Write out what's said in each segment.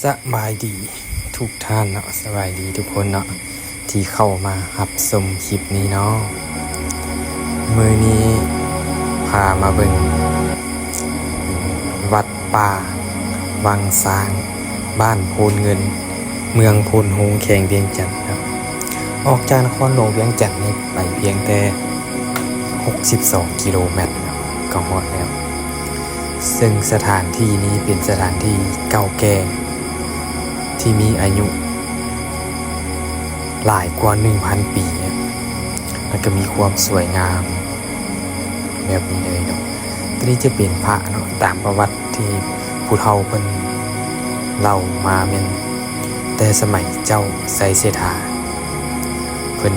ສະບາຍດີທຸກທ່ານເນາະ, ສະບາຍດີທຸກຄົນເນາະ ທີ່ເຂົ້າມາຮັບຊົມຄລິບນີ້ເນາະ. ມື້ນີ້ພາມາເບິ່ງວັດປ່າວັງຊ້າງ ບ້ານໂພນເງິນ ເມືອງໂພນໂຮງ ແຂວງວຽງຈັນເນາະ. ອອກຈາກນະຄອນຫຼວງວຽງຈັນນີ້ໄປພຽງແຕ່ຫົກສິບສອງກິໂລແມັດເນາະ ກໍຮອດແລ້ວ. ເຊິ່ງສະຖານທີ່ນີ້ເປັນສະຖານທີ່ເກົ່າແກ່ ທີ່ມີອາຍຸຫຼາຍກວ່າໜຶ່ງພັນປີ ແລ້ວກໍມີຄວາມສວຍງາມແບບນີ້ເລີຍເນາະ. ຕົວນີ້ຈະເປັນພະເນາະ, ຕາມປະຫວັດທີ່ຜູ້ເຖົ້າເພິ່ນເລົ່າມາແມ່ນແຕ່ສະໄໝເຈົ້າໄຊເສດຖາ ເພິ່ນ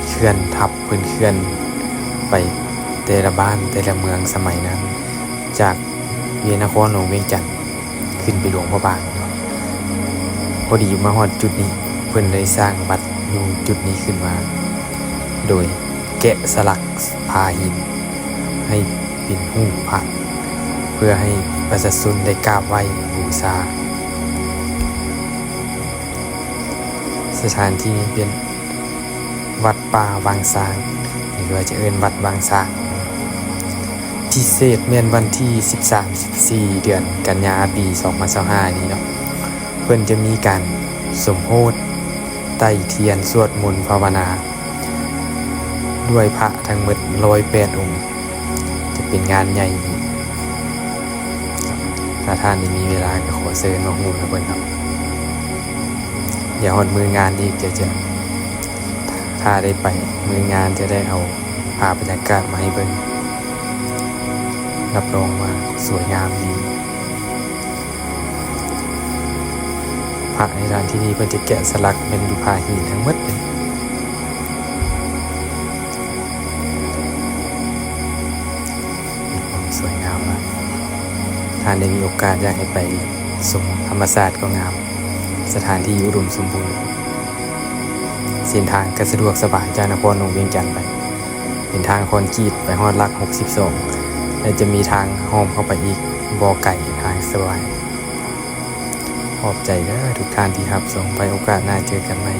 ເຄື່ອນທັບ ເພິ່ນເຄື່ອນໄປແຕ່ລະບ້ານແຕ່ລະເມືອງສະໄໝນັ້ນ ຈາກວຽງນະຄອນຫຼວງວຽງຈັນຂຶ້ນໄປຫຼວງພະບາງເນາະ. ພໍດີມາຮອດຈຸດນີ້ ເພິ່ນໄດ້ສ້າງວັດຢູ່ຈຸດນີ້ຂຶ້ນມາ ໂດຍແກະສະຫຼັກຜາຫີນໃຫ້ເປັນຮູບພະ ເພື່ອໃຫ້ປະຊາຊົນໄດ້ກາບໄຫວ້ບູຊາ. ສະຖານທີ່ນີ້ເປັນວັດປ່າວັງຊ້າງ ຫຼືວ່າຈະເອີ້ນວັດວັງຊ້າງ. ພິເສດແມ່ນວັນທີສິບສາມ ສິບສີ່ ເດືອນກັນຍາ ປີສອງພັນຊາວຫ້ານີ້ເນາະ, ເພິ່ນຈະມີການສົມໂພດ ໄຕ້ທຽນ ສວດມົນພາວະນາ ດ້ວຍພະທັງໝົດຮ້ອຍແປດອົງ. ຈະເປັນງານໃຫຍ່ອີກ. ຖ້າທ່ານໄດ້ມີເວລາກໍຂໍເຊີນມາຮ່ວມນຳເພິ່ນເນາະ. ດຽວຮອດມື້ງານອີກ ດຽວຈະ ຖ້າໄດ້ໄປມື້ງານຈະໄດ້ເອົາພາບບັນຍາກາດມາໃຫ້ເບິ່ງ. ຮັບຮອງວ່າສວຍງາມດີ. ພະໃນສະຖານທີ່ນີ້ເພິ່ນຈະແກະສະຫຼັກເປັນຢູ່ຜາຫີນທັງໝົດເລີຍ. ມີຄວາມສວຍງາມມາກ. ທ່ານໄດ້ມີໂອກາດຢາກໃຫ້ໄປຊົມທຳມະຊາດກໍງາມ, ສະຖານທີ່ອຸດົມສົມບູນ. ເສັ້ນທາງກໍສະດວກສະບາຍຈາກນະຄອນຫຼວງວຽງຈັນໄປ. ເປັນທາງຄອນກຣີດໄປຮອດຫຼັກຫົກສິບສອງ ແລະ ຈະມີທາງອ້ອມເຂົ້າໄປອີກບໍ່ໄກ, ທາງສະບາຍ. ຂອບໃຈເດີທຸກທ່ານທີ່ຮັບຊົມ. ໄວ້ໂອກາດໜ້າເຈີກັນໃໝ່.